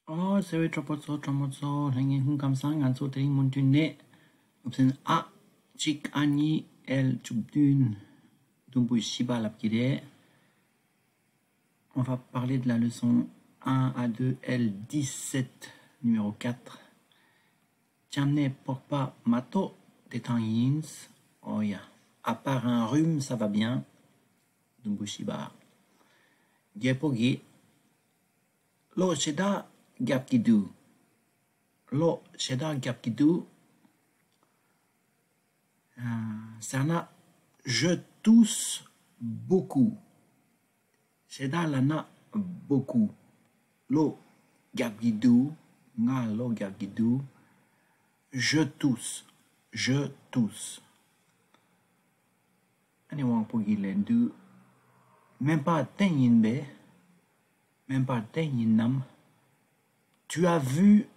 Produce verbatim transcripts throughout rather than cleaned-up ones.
ཨོ་སེ་བའི་གྲོགས་པོ་ཚོ་གྲོགས་མོ་ཚོ་ལྷན་རྒྱས་སྐུ་ཁམས་བཟང་། ང་ཚོ་དེ་རིང་མུ་མཐུད་ནས་སློབ་ཚན་ཨ་གཅིག་ཨ་གཉིས་ཨེལ་བཅུ་བདུན་དུམ་བུ་བཞི་པ་ལབ་ཀྱི་རེད། On va parler de la leçon un à deux, L dix-sept, numéro quatre. ཅམ་ནེ་པོག་པ་མ་གཏོགས་བདེ་ཐང་ཡིན། Oh yeah. À part un rhume, ça va bien. དུམ་བུ་བཞི་པ། རྒྱལ་པོ་གིས་གློ་ཞེ་དྲག་རྒྱབ་ཀྱི་འདུག་གློ་ཞེ་དྲག་རྒྱབ་ཀྱི་འདུག་ཟེར་ན། Je tousse beaucoup. ཞེ་དྲག་ལབ་ན་beaucoup. གློ་རྒྱབ་ཀྱི་འདུག་ང་གློ་རྒྱབ་ཀྱི་འདུག Je tousse. Je tousse. ཨ་ནི་དབང་པོ་གིས་ལན་འདུག་སྨན་པ་བསྟན་ཡིན་པས། སྨན་པ་བསྟན་ཡིན་ནམ། Tu as vu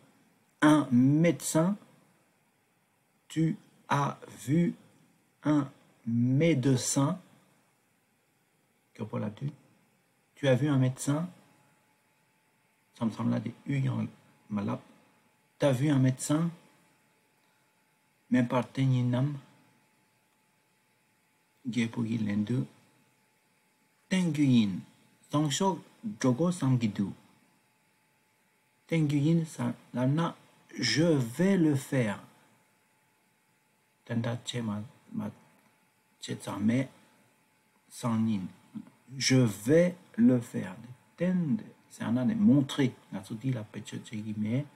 un médecin. Tu as vu un médecin. སྐྱོ་པོ་ལབ་དུས། Tu as vu un médecin. མཚམས་མཚམས་ལ་དེ་ཨུ་ཡང་མ་ལབ། T'as vu un médecin. སྨན་པ་བསྟན་ཡིན་ནམ། རྒྱལ་པོ་གིས་ལན་དུ། བསྟན་རྒྱུ་ཡིན། སང་ཞོགས་འགྲོ་དགོས་བསམ་གྱི་འདུག་བསྟན་རྒྱུ་ཡིན་ཟེར་ལབ་ན། Je vais le faire. དེ་འདྲ་བྱེད་མ་མ་བྱེད་ཙམ་མེད། སང་ཉིན། Je vais le faire. བསྟན་ཟེར་ན་ནི་montrer. ང་ཚོ་འདི་ལ་བེད་སྤྱོད་བྱེད་ཀྱི་མེད།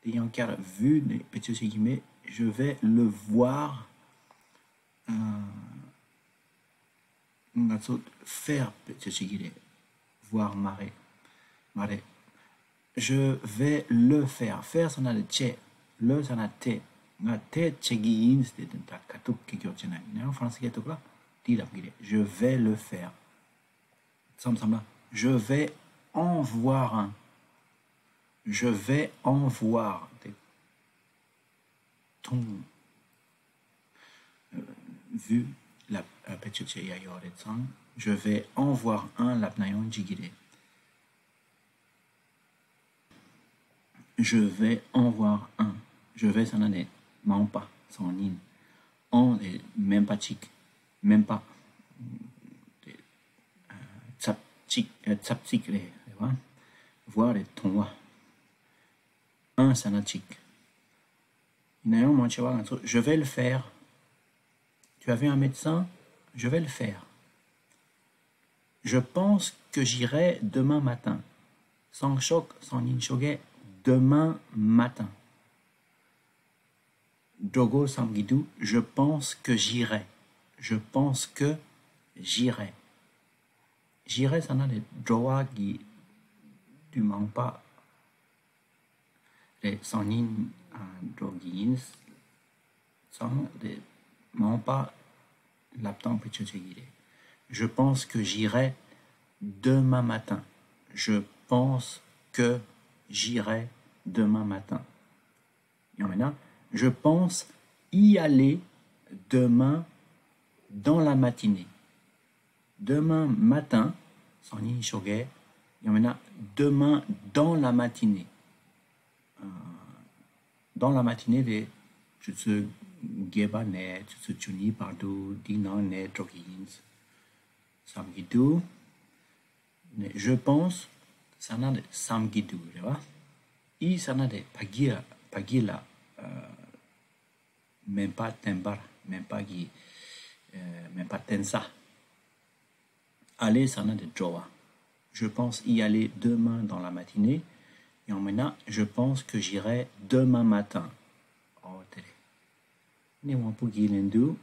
དེ་ཡང་བསྐྱར་vu ནི་བེད་སྤྱོད་བྱེད་ཀྱི་མེད། Je vais le voir. ང་ཚོ་faire བེད་སྤྱོད་བྱེད་ཀྱི་རེད། Voir མ་རེད། མ་རེད། Je vais le faire. Faire ཟེར་ན་ནི་བྱེད། le ཟེར་ན་དེ། ང་དེ་བྱེད་ཀྱི་ཡིན་ཟེར་ཏེ་ད་ཁ་ཐུག་གི་སྐྱོར་བྱེད་ན་ཡིན་ན་ཡང་ཧྥ་རན་སི་སྐད་ཐུག་ལ་དེ་ལབ་ཀྱི་རེད། Je vais le faire. མཚམས་མཚམས་ལ། Je vais en voir un. Je vais en voir. དེ་མཐོང་། vu ལབ་བེད་སྤྱོད་བྱེད་ཡ་ཡོད་རེད་ཙང་། Je vais en voir un ལབ་ན་ཡང་འགྲིག་གི་རེད། Je vais en voir un. Je vais ཟེར་ན་ནི་མ་འོངས་པ་སང་ཉིན། En དེ་སྨན་པ་གཅིག་སྨན་པ། དེ་ཚབ་གཅིག་ཚབ་གཅིག་རེད་རེད་བ། voir རེད་མཐོང་བ། Un ཟེར་ན་གཅིག་ཡིན་ན་ཡང་མང་ཆེ་བ་ང་ཚོ། Je vais le faire. Tu as vu un médecin? Je vais le faire. Je pense que j'irai demain matin. སང་ཞོགས་སང་ཉིན་ཞོགས་ཀས། Demain matin. འགྲོ་དགོས་བསམ་གྱི་འདུག Je pense que j'irai. Je pense que j'irai. J'irai ཟེར་ན་ནི་འགྲོ་བ་གི་དུས་མ་འོངས་པ་རེད། སང་ཉིན་འགྲོ་གི་ཡིན། སང་རེད། མ་འོངས་པ་ལབ་སྟངས་བེད་སྤྱོད་བྱེད་ཀྱི་རེད། Je pense que j'irai demain matin. Je pense que j'irai demain matin. ཡང་མིན་ན། Je pense y aller demain dans la matinée. Demain matin སང་ཉིན་ཞོགས་ཀས། ཡང་མིན་ན། Demain dans la matinée. Dans la matinée རེད། ཆུ་ཚོད་བརྒྱད་པ་ནས་ཆུ་ཚོད་བཅུ་གཉིས་བར་དུ་འདི་ནང་ནས་འགྲོ་གི་ཡིན་བསམ་གྱི་འདུག་ནས་je pense ཟེར་ན་ནི་བསམ་གྱི་འདུག་རེད་བ། y ཟེར་ན་ནི་ཕ་གི་ལ་ཕ་གི་ལ་སྨན་པ་བསྟེན་པར། སྨན་པ་གི་སྨན་པ་བསྟེན་ས། Aller ཟེར་ན་ནི་འགྲོ་བ། Je pense y aller demain dans la matinée. ཡང་མིན་ན། Je pense que j'irai demain matin. ཨོ་དེ་རེད། ནི་དབང་པོ་གིས་ལན་དུ།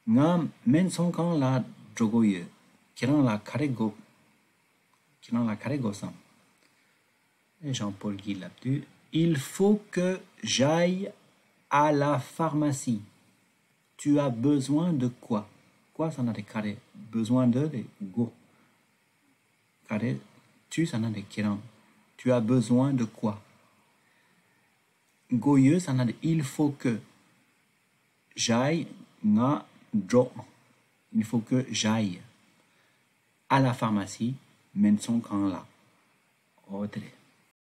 ང་སྨན་ཚོང་ཁང་ལ་འགྲོ་དགོས་ཡོད། ཁྱེད་རང་ལ་ག་རེ་དགོས། ཁྱེད་རང་ལ་ག་རེ་དགོས་སམ། ཨེ་ཞང་པོལ་གྱིས་ལབ་དུས། Il faut que j'aille à la pharmacie. Tu as besoin de quoi? Quoi ཟེར་ན་དེ་ག་རེ། Besoin de དེ་དགོས། ག་རེ། Tu ཟེར་ན་དེ་ཁྱེད་རང་། Tu as besoin de quoi? དགོས་ཡོད་ཟེར་ན་དེ། Il faut que j'aille ང་འགྲོ། Il faut que j'aille à la pharmacie སྨན་ཚོང་ཁང་ལ། ཨོ་དེ་རེད།